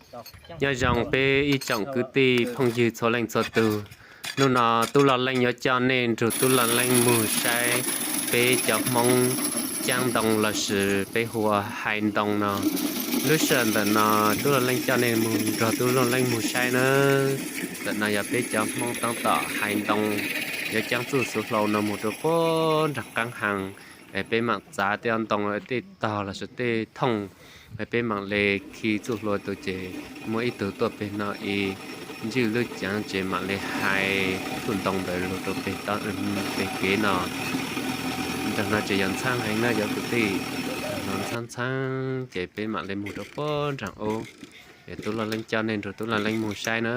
Nyob zoo peb ib tsoom kwv tij phooj ywg txhua leej txhua tus, hnub no Tub Loj Leeb yuav coj nej nrug Tub Loj Leeb mus saib peb cov Hmoob caab ntoo lossis peb hu ua hais ntoo no. Lub sij hawm ntawm no Tub Loj Leeb coj nej mus nrog Tub Loj Leeb mus saib na. Ntawm no yog peb cov Hmoob tab tom hais ntoo, yuav caab txuj xuv hlau no mus rau puag nraag qaab haas. Peb maam txav tej ntoo tej tog lossis tej thooj, peb maam le khi txuj hlua tau ces muaj ib tug tuaj peg no ib ntswj lub caav ces maam le hais txuj ntoo ntawd lug rau peg kev no. Nraag no ces yog ntxhaab heev na cov kwv tij, no ntxhaab ntxhaab ces peb maam le mus rau puag nraag ub. Tub Loj Leeb coj nej nrug Tub Loj Leeb mus saib na,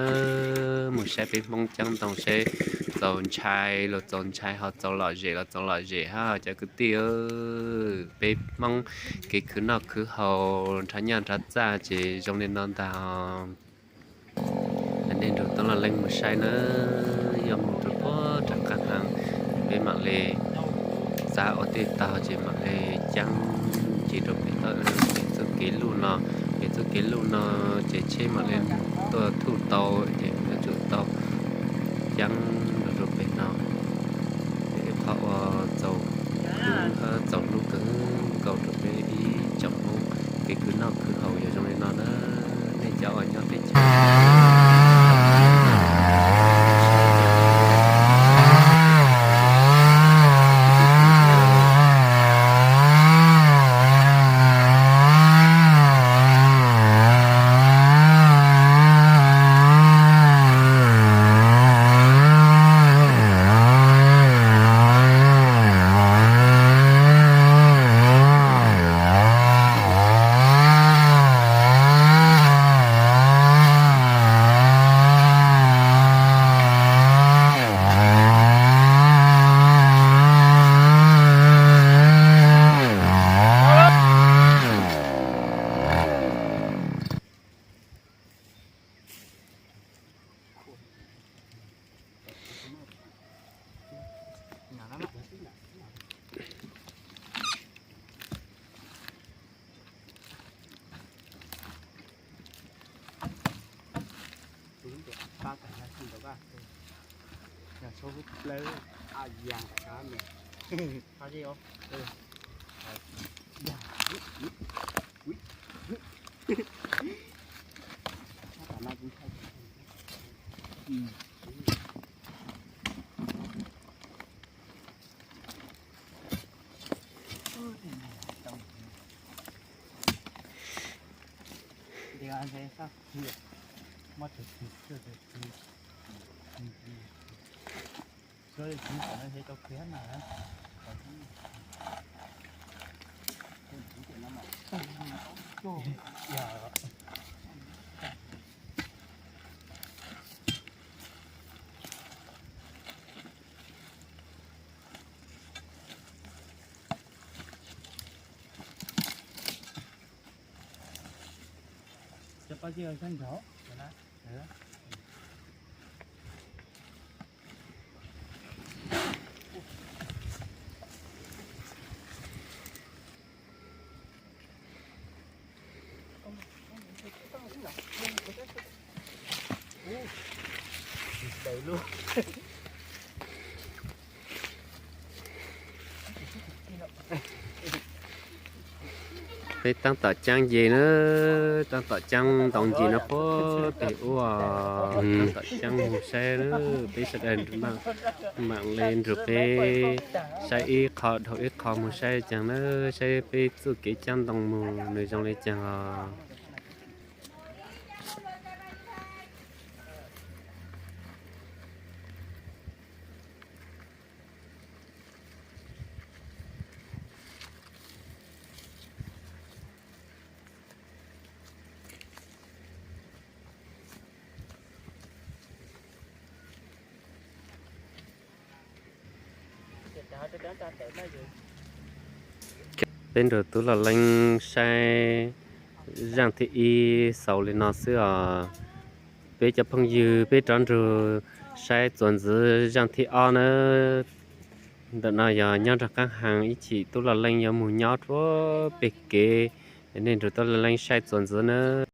mus saib peb Hmoob caab ntoo saib txaus ntshai los txaus ntshai, ho txaus lom zem los txaus lom zem hab cov kwv tij. Peb Hmoob kev khwv noj khwv haus nrhav nyaj nrhav txaj ces zoo li no ntag. Nej nrug Tub Loj Leeb mus saib na, yuav mus rau puag nraag qaab haas, peb maam le txav ua tej tog ces maam le caab nce rau peg txuj kev luj no. Peg txuj kev luj no ces tsheb maam le tuaj thuj tau ces yuav tsum tau caab lug rau peg no. Ib qhov uas txaus hlub kawg nkaus rau peb ib tsoom Hmoob kev khwv noj khwv haus yog zoo li no na. Nej cov uas nyob teb chaws Peb taab tom caab nce na, taab tom caab ntoo nce no puag peg ub, taab tom caab mus saib na, peb sawv daws maam le nrug peb saib ib qho dhau ib qho mus saib caag na, saib peb txuj kev caab ntoo mus nws zoo li caag os. Peb nrug Tub Loj Leeb saib zaaj thib ib xaus li no xwb os. Peb cov phooj ywg peb rov nrug saib txuas ntxiv zaaj thib ob na. Ntawm no yog nyob nraag qaab haas ib chim Tub Loj Leeb yuav mus nyob rua peg kev, nej nrug Tub Loj Leeb saib txuas ntxiv na.